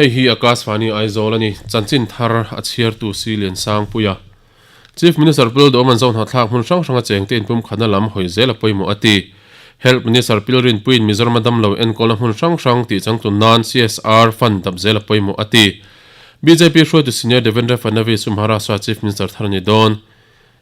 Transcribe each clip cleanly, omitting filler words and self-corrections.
Hei hi Akashvani Aizawl a ni. Chanchin thar a chhiartu Si Liansangpuia. Chief Minister Pu Lalduhawm an zohnahthlak hmun hrang hranga chengte inpumkhatna lam hawi zel a pawimawh a ti. Health Minister Pi Lalrinpuiin Mizoram a damlo enkawlna hmun hrang hrang tih changtlun nan CSR fund dap zel a pawimawh a ti. Bjp hruaitu Senior Devendra Fadnavis chu Maharashtra Chief Minister thar a ni dawn.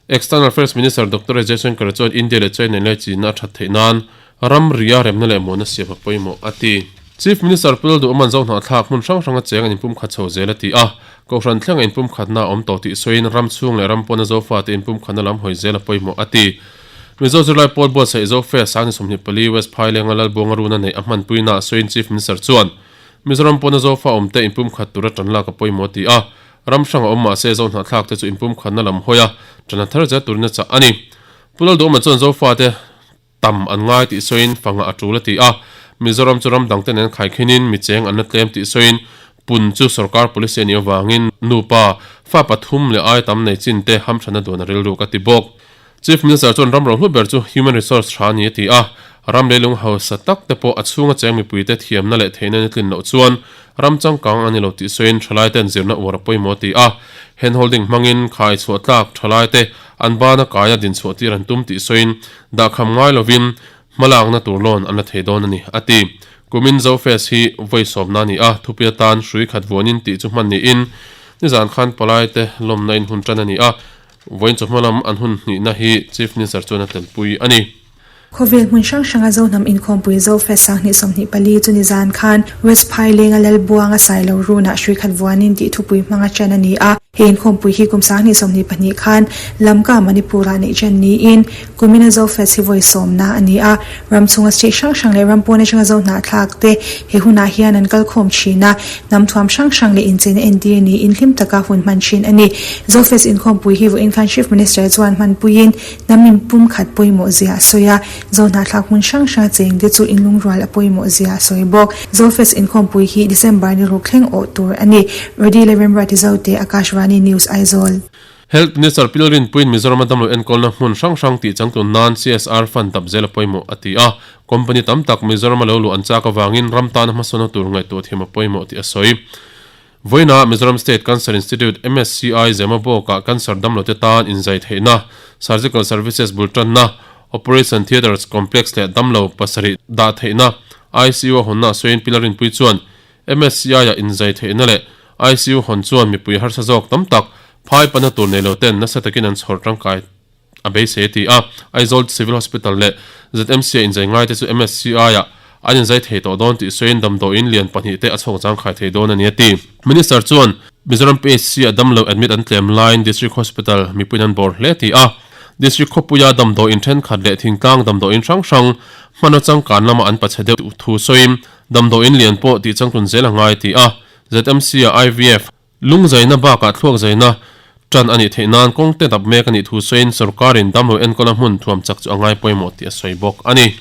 External Affairs Minister Doctor S Jaishankar chuan India leh China inlaichinna a that theih nan ramri a remna leh muanna siam a pawimawh a ti. Chief Minister Pu Lalduhawman Zohnahthlak hmun hrang hranga cheng an inpumkhat chho zel a ti a, Kohhran thlenga inpumkhatna a awm tawh tih sawiin ram chhung leh ram pawna Zofate inpumkhatna lam hawi zel a pawimawh a ti. Mizo zirlai pawl buatsaih Zofe Sangni 24 West Phailenga Lalbuanga runa neih a hmanpuina sawiin Chief Minister chuan Mizoram pawna Zofa awmte inpumkhat tura tan lak a pawimawh a ti a, Ram hrang a awm mahse Zohnahthlak te chu inpumkhatna lam hawi a, ṭana thar zel turin a chah a ni. Pu Lalduhawma chuan Zofate tam an ngai tih sawiin fanga a ṭul a ti a, Mizoram chu ram dangte nen khaikhinin mi cheng an la tlem tih sawiin pun chu sorkar policy a nih avangin nupa, fa pathum leh ai tam nei chin te hamṭhatna duan a rilruk a ti bawk. Chief Minister chuan ram rohlu ber chu human resource tha a ni a ti a, ram leilung hausa tak te pawh a chhunga cheng mipuite thiamna leh theihna ni tlin loh chuan ram changkang a ni lo tih sawiin thalaiten zirna uar a pawimawh a ti a, hand holding hmangin khai chhuah tlak thalaite an bana kaia dinchhuah tir an tum tih sawiin dahkham ngai lovin hmalakna tur loan an la thei dawn a ni a ti. Kumin Zofest hi vawi sawmna a ni a, thupui atan hrui khat vuanin tih chu hman niin nizan khan palaite lawmna in hun tan a ni a, Vawiin chawhma lam an hun hnihna hi Chief Minister chuan a telpui a ni. Khawvel hmun hrang hranga Zohnam inkhawmpui Zofest 2024 chu nizan khan West Phailenga Lalbuanga Sailo Runah hrui khat vuanin tih thupui hmanga ṭan a ni a. He inkhawmpui hi kum 2022 khan Lamka Manipur-ah neih ṭan niin kumina Zofest hi vawi sawmna a ni a. Ram chhunga state hrang hrang leh ram pawn atanga Zohnahthlak te he hunah hian an kal khawm thin a, hnam thuam hrang hrang leh incheina entir niin hlim taka hun hman thin a ni. Zofest inkhawmpui hi vawiin khan Chief Minister chuan hmanpuiin hnam inpum khat pawimawh zia a sawi a, Zohnahthlak hmun hrang hranga cheng te chu inlungrual a pawimawh zia a sawi bawk. Zofest inkhawmpui hi December ni ruk thleng awh tur a ni. Rody Lalremruati Zote, Akashvani News, Aizawl. Health Minister Pi Lalrinpuiin Mizorama damlo enkawlna hmun hrang hrang tih changtlun nan CSR fund dap zel a pawimawh a ti a. Company tam tak Mizorama lo luh an chak avangin ram tana hmasawnna tur ngaihtuah thiam a pawimawh tih a sawi. Vawiinah Mizoram State Cancer Institute, MSCI, Zemabawkah cancer damlote tan inzai theihna, surgical services bul tanna, operation theatres complex leh damlo pasarih dah theihna, ICU a hawnna a sawiin Pi Lalrinpui chuan MSCI-ah inzai theihna leh ICU hawn chuan mipui harsa zawk tam tak phai pana tur nei lo ten nasa takin an chhawr tangkai a beisei a ti a. Aizawl Civil Hospital leh ZMC-a inzai ngaite chu MSCI-ah an inzai thei tawh dawn tih sawiin damdawiin lian pahnih te a chhawk zangkhai thei dawn a ni a ti. Minister chuan Mizoram PHC-a damlo admit an tlem laiin District Hospital mipuiin an bawr hle a ti a. District khawpuia damdawiin thenkhat leh thingtlang damdawiin hrang hrang hmanraw changkan lama an pachhe deuh thu sawiin Damdawiin lian pawh tih changtlun zel a ngai ti a, ZMC-a IVF, lungzaina bakah thluakzaina tan a nih theih nan kawng te dap mek a nih thu sawiin sorkarin damlo enkawlna hmun thuam chak chu a ngai pawimawh tih a sawi bawk a ni.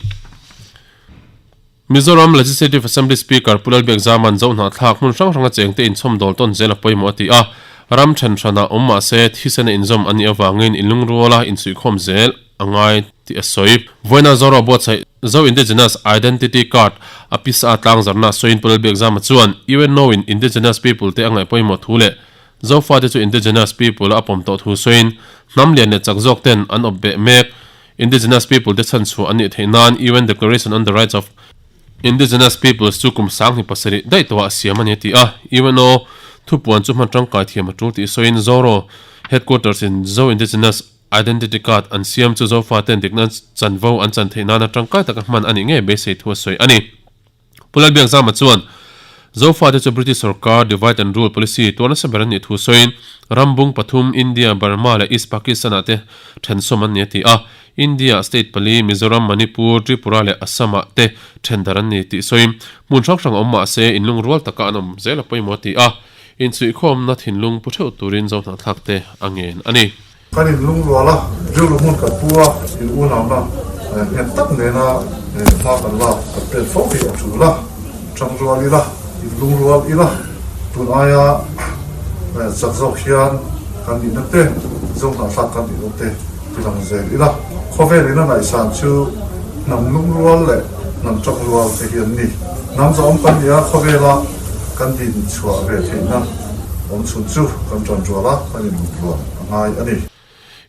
Mizoram Legislative Assembly Speaker Pu Lalbiakzama'n Zohnahthlak hmun hrang hranga chengte inchhawmdawl tawn zel a pawimawh a ti a, ram then hranah awm mah se thisena inzawm a nih avangin inlungruala insuihkhawm zel a ngai tih a sawi. Vawiina Zoro buatsaih Zo Indigenous Identity Card a pisa tlangzarna sawiin Pu Lalbiakzama chuan UNO in Indigenous People te a ngaih pawimawh thu leh Zofate chu Indigenous People a pawm tawh thu sawiin hnam lian leh chak zawk ten an awp beh mek Indigenous People te chhanchhuah an nih theih nan UN Declaration on the Rights of Indigenous Peoples chu kum 27 daih tawhah siam a ni a ti a. UNO thupuan chu hman tangkai thiam a tul tih sawiin Zoro Headquarters in Zo Indigenous Identity card an siam chu Zofaten dikna chanvo an chan theih nana tangkai taka hman a nih ngei beisei thu a sawi a ni. Pu Lalbiakzama chuan Zofate chu British sorkar divide and rule policy tuar nasa ber an nih thu sawiin rambung pathum India, Burma leh East Pakistan ah te thensawm an ni a ti a. India state pali Mizoram, Manipur, Tripura leh Assam ah te thendar an ni tih sawiin hmun hrang hrang awm mahse inlungrual taka an awm zel a pawimawh a ti a. Inchhuihkhawmna thinlung pu theuh turin Zohnahthlak te a ngen a ni. Kan inlungrual a, rilru hmun kan pu a, in unauna nghet tak nena hma kan lak kan pek fo hi a tul a, tangrual ila, inlungrual ila, tun aia chak zawk hian kan nihna te, Zohnahthlak kan nihna te tilang zel ila. Khawvel in a ngaihsan chu hnam lungrual leh hnam tangrual te hi an ni. Hnam zahawm kan ni a, khawvela. Kan din chhuah ve theihna awm chhun chu kan ṭan rual a, kan inlungrual a ngai a ni.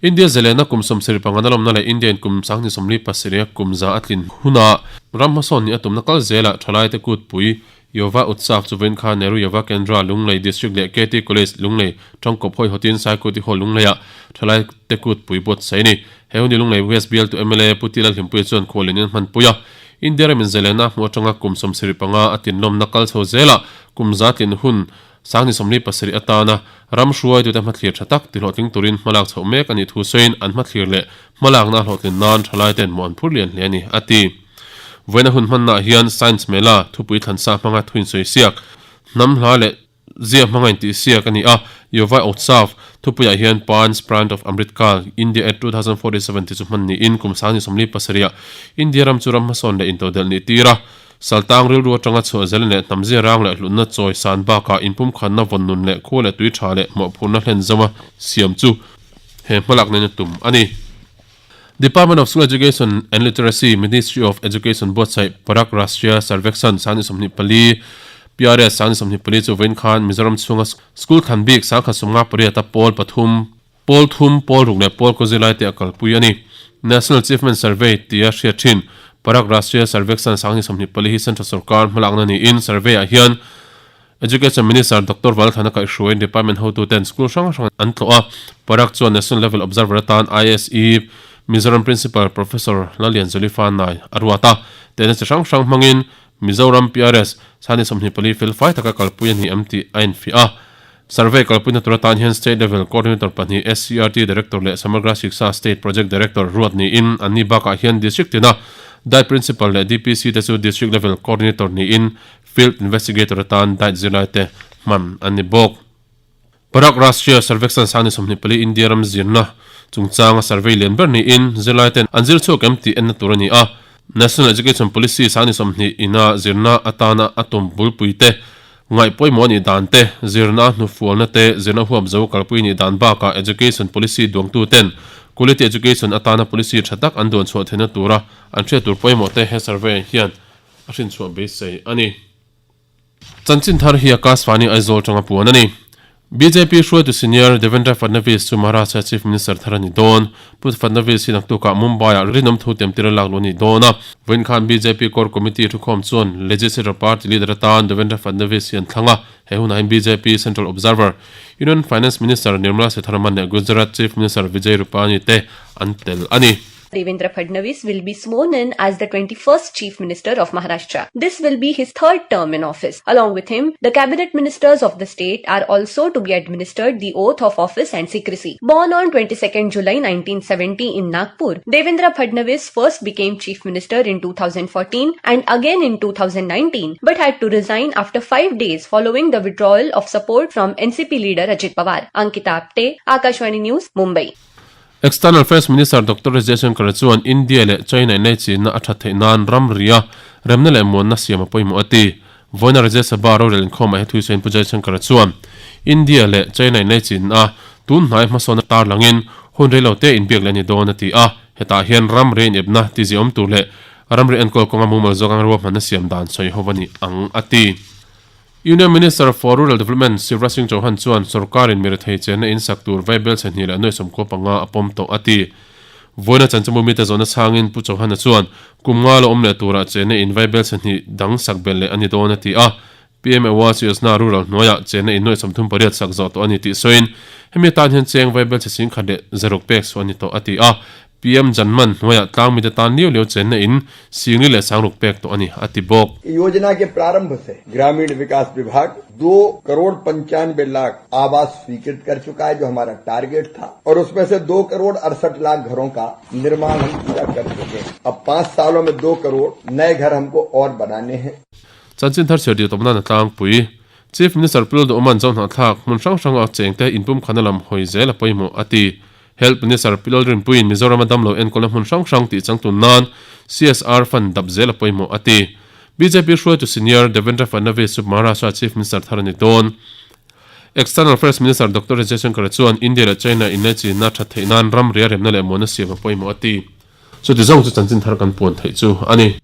India zalena kum 75 na lawmna leh India in kum 2037 a kum za a tlin hunah ram hmasawn nih a tumna kal zelah thalaite kutpui Yuva Utsav chu vawiin khan Nehru Yuva Kendra Lunglei District leh KT College Lunglei tangkawp hawihawtin Saikuti Hall Lungleiah thalaite kutpui buatsaih a ni. He hun hi Lunglei West bialtu mla Pu Tila Hlimpuia chuan khualin in hmanpui a. India ramin zalena hmuh atanga kum 75 a tinlawmna kal chho zelah kum za tlin hun 2037 atana ram hruaitute hmathlir tha tak tihlawhtling turin hmalak chhoh mek a nih thu sawiin an hmathlir leh hmalakna hlawhtlin nan thalaiten mawh an phur lian hle a ni, a ti. Vawiina hun hmannaah hian Science Mela thupui thlansa hmanga thuin sawi siak, hnam hla leh zia hmanga intih siak a ni a, Yuva Utsav thupuiah hian Panch Pran of Amrit Kaal, India at 2047 tih chu hman niin kum 2037 ah India ram chu ram hmasawn leh intodelh nih tir a. Saltang rilru atanga chhuah zel leh hnamzia rang leh hlutna chawi san bakah inpumkhanna vawn nun leh khua leh tui tha leh mawhphurhna hlen zawnga siam chu he hmalak nen a tum a ni. Department of School Education and Literacy, Ministry of Education buatsaih Parak Rashtriya Sarvekshan 2024, PRS 2024 chu vawiin khan Mizoram chhunga school thlan bik 1058 a pawl pathum, Pawl thum, pawl ruk leh pawl kawzi lai te a kalpui a ni. National Achievement Survey tia hriat thin Parag Rashtriya Sarvekshan 2024 hi Central sorkar hmalakna niin survey-ah hian Education Minister Doctor Valthana kaihhruaiin department hotuten school hrang hrang an tlawh a. Parag chuan National Level Observer atan ISE Mizoram Principal Professor Lalianzuli Fanai a ruat a. Tehna chi hrang hrang hmangin Mizoram PRS 2024 fel fai taka kalpui a ni em tih a infiah a. Survey kalpuina tur atan hian State Level Coordinator pahnih SCERT Director leh Samagra Shiksha State Project Director ruat niin an ni bakah hian District tina Diet Principal leh DPC te chu District Level Coordinator niin Field Investigator atan Diet zirlai te hman an ni bawk. Parag Rashtriya Sarvekshan 2024 India ram zirna chungchanga survey lian ber niin zirlai ten an zir chhuak em tih enna tur a ni a. National Education Policy 2020 ina zirna atana a tum bulpui te Ngaih pawimawh a nih dan te, zirna hnufualna te, zirna huap zo kalpui nih dan bakah Education Policy duangtu ten Quality Education atana policy tha tak an duan chhuah theihna tura an hriat tur pawimawh te he survey hian a hrinchhuah beisei a ni. Chanchin thar hi Akashvani Aizawl tanga puan a ni. Bjp hruaitu senior Devendra Fadnavis chu Maharashtra Chief Minister thar a ni dawn. Pu Fadnavis hi naktukah Mumbai-ah rinawm thu temtir a lak luh a ni dawn a. Vawiin khan bjp Core Committee thukhawm chuan Legislature Party leader atan Devendra Fadnavis hi an thlang a. He hunah hian bjp Central Observer, Union Finance Minister Nirmala Sitharaman leh Gujarat Chief Minister Vijay Rupani te an tel a ni. Devendra Fadnavis will be sworn in as the 21st Chief Minister of Maharashtra. This will be his third term in office. Along with him, the cabinet ministers of the state are also to be administered the oath of office and secrecy. Born on 22nd July 1970 in Nagpur, Devendra Fadnavis first became Chief Minister in 2014 and again in 2019, but had to resign after 5 days following the withdrawal of support from NCP leader Ajit Pawar. Ankita Apte, Akashvani News, Mumbai. External Affairs Minister Doctor S Jaishankar chuan India leh China inlei chinna a that theih nan ramria remna leh muanna siam a pawimawh a ti. Vawiina Rajya Sabha rorel inkhawmah he thuisawiin Pu Jaishankar chuan India leh China inlei chinna tun hnai hmasawn a tarlangin hun reilo te inbiak leh a ni dawn a ti a. Hetah hian ramri inepna tiziawm tur leh ramri enkawl kawnga mumal zawk ang ruahmanna siam dan sawi ho a ni ang a ti. Union Minister for Rural Development Shivraj Singh Chauhan chuan sorkarin mi rethei chenna in sak tur vaibel chhe hnih leh nuai sawmkua panga a pawm tawh a ti. Vawiina chanchinbu mite zawhna chhangin Pu Chauhan-a chuan kum nga la awm leh turah chenna in vaibel chhe hnih dang sak belh leh a ni dawn a ti a. PM Awas Yojana Rural hnuaiah chenna in nuai 38 sak zawh tawh a ni tih sawiin hemi atan hian cheng vaibel chhe sing khat leh zaruk pek suah a ni tawh a ti a. PM Janman hnuaiah tlang mite tan liau liau chenna in singli leh sangruk pek tawh a ni, a ti bawk. योजना के प्रारंभ से ग्रामीण विकास विभाग दो करोड़ पंचानवे लाख आवास स्वीकृत कर चुका है जो हमारा टारगेट था और उसमें से दो करोड़ अड़सठ लाख घरों का निर्माण हम पूरा कर चुके हैं अब पांच सालों में दो करोड़ नए घर हमको और बनाने हैं Chanchin thar chhiar dih tawpna na tlangpui. Chief Minister Pu Lalduhawma'n Zohnahthlak hmun hrang hranga chengte inpumkhana lam hawi zel a pawimawh a ti. Health Minister Pi Lalrinpuiin Mizorama damlo enkawlna hmun hrang hrang tih changtun nan CSR fund dap zel a pawimawh a ti. Bjp hruaitu senior Devendra Fadnavis chu Maharashtra Chief Minister thar a ni dawn. External Affairs Minister Doctor S Jaishankar chuan India leh China inlaichinna that theih nan ram ria remna leh muanna siam a pawimawh a ti. Chuti zawng chu chanchin thar kan puan theih chu a ni.